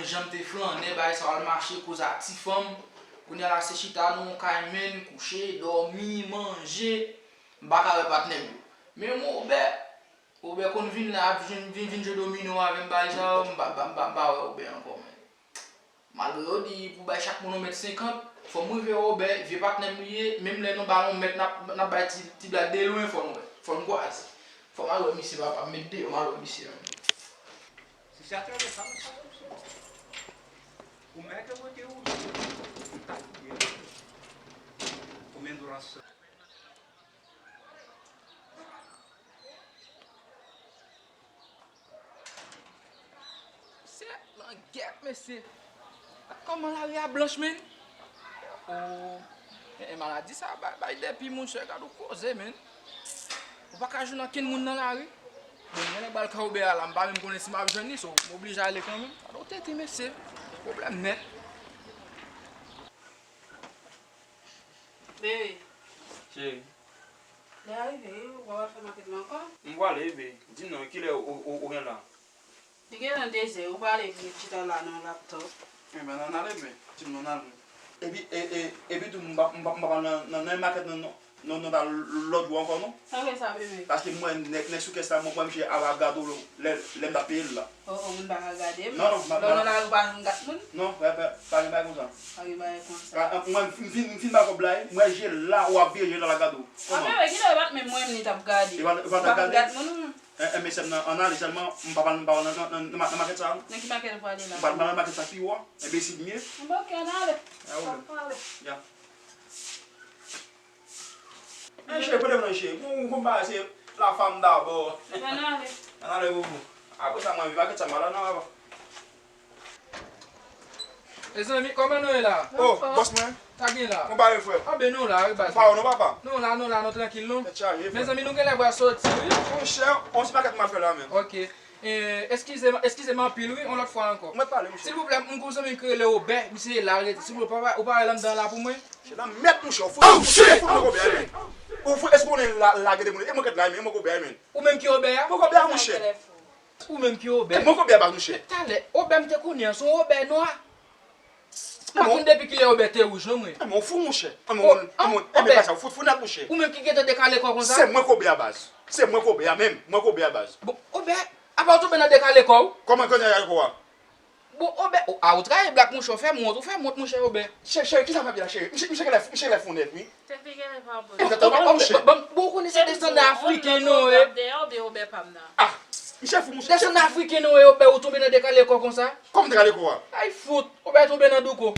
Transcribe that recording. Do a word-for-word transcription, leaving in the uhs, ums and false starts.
Jan m te flannen, bagay sa yo al mache koz a ti fanm. Kounye a la se chita nan yon kay, menn, kouche, dòmi, manje. M pa ka wè patnè m yo. Men Wobè, Wobè konn vin la, ap vin, vin, vin jwe domino avè m, bagay sa yo, m pa, m pa, m pa, m pa wè Wobè ankò, menn. Malgre yo di pou bay chak moun yon mèt senkant, fò m rive wè Wobè, vye patnè m li ye, menm lè nou ba l yon mèt, n ap, n ap bay ti, ti blag de lwen, fò n wè, fò n kwaze. Fò m al wè misye, papa, m met deyò, m al wè misye, menn. Si se atravè sa, nou sa wè misye. Ou mèt kote ou ye, ou ta fouye. Ou men dwa sa. Se langèt, mesye. Gad kòman lari a blanch, menn. Oh, e, e maladi sa bay, bay depi, monchè, gad ou koze, menn. Ou pa ka jwenn ankenn moun nan lari. Bon, mwen lè bal ka Wobè a la, m pa menm konnen si m ap jwenn li, so, m oblije ale kanmenm. Gad ou tete, mesye. Pwoblèm nèt. Bebe. Cheri. Lè a rive, wi, ou pa pral fè makèt la ankò? M prale, bebe. Di m non, kilè ou, ou, ou gen la? Li gentan de zè, ou prale vin chita la nan laptop. Enben, ann ale, bebe. Di m non, ann ale. Epi, e, e, epi tou, m pa, m pa, m pa pral nan, nan, nan makèt nan, non, non, non, ta lòt jou ankò, non. Sa fè sa, bebe? Paske m wè nèg, nèg sou kès la, mwen, mwen, misye ap, ap gade w lè, lè m t ap peye l la. Oh, oh, moun pa ka gade m. Non, non, m ap, m ap. Lè w nan lari, ou pa janm gad moun? Non, pa, pa, pa gen bagay konsa. Pa gen bagay konsa. A, a, mwen, m fin, m fin ba kòb la, wi. Mwen, je la, w ap vire, je la, l ap gade w. Kòman? Apre, kilè w bat menm mwen, m li t ap gade. Li pa, li pa t ap gade? Ou pa gad moun, non. E, e, mesye m nan, ann ale sèlman, m pa pral, m pa pral nan, nan, nan, nan makèt sa, non. Nan ki makèt ou prale la? M pral nan makèt sa pi wo a, enbesil m ye. Bon, ok, ann ale. A, w pa pale. Ya. Men cheri, pran nan cheri. Bon, ou konn bagay se la femme d'abord. Ann ale. Ann ale, boubou. Apre sa, mwen, vin makèt sa, m pa la nan avan. Mezanmi, kòman nou ye la? Oh, bòs mwen. Sa gen la? Konpare, frè. Anben nou la, wi, baz. Ou pa wè non, papa? Nou la, nou la, nou trankil, non. Tèt chaje, frè. Mezanmi, nou genlè pral soti, wi. Monchè, on ti pakèt m al fè la menm. Ok. Eh, eskize m, eskize m anpil, wi, yon lòt fwa ankò. Mwen pale, monchè. Silvouplè, m gon zanmi m ki rele Obè, misye la rete. Silvouplè, ou pa, ou pa al anndan la pou mwen? Se nan mèt, monchè, ou fout, ou fout mwen Obè a, men. Ou fout, èske ou konnen la, la gen de moun? E mwen kèt la, men, e mwen Obè a, men. Ou menm ki Obè a? Mwen Obè a, monchè. Ou menm ki Obè? E mwen Obè a, baz, monchè. Talè, Obè m te konnen an, se yon Obè nwa. M pa konn depi kilè Obè te wouj, non, mwen. E mwen, ou fou, monchè. E mwen, e mwen, e mwen, baz, ou fout, fout nèt, monchè. Ou menm ki gentan dekale kò konsa? Se mwen Obè a, baz. Se mwen Obè a, menm. Mwen Obè a, baz. Bon, Obè, apa w tonbe nan dekale kò w? Kòman, kòman dekale kò a? Bon, Obè, o, a, ou trayi blak, monchè, ou fè m wont, ou fè m wont, monchè, Obè. Chè, chè, kisa m ap di la, chè? Misye, misye genlè, misye genlè fou nèt, wi. Tèt li genlè pa bon. Tèt li pa bon, monchè. Bon, bon, bon, ou konnen se desandan afriken nou ye. Obè, Obè, Obè pa m nan. Ah, misye fou, monchè. Desandan afriken nou ye, Obè, ou tonbe nan dekale kò konsa. Kòman dekale kò a? Ay, fout, Obè tonbe nan douko.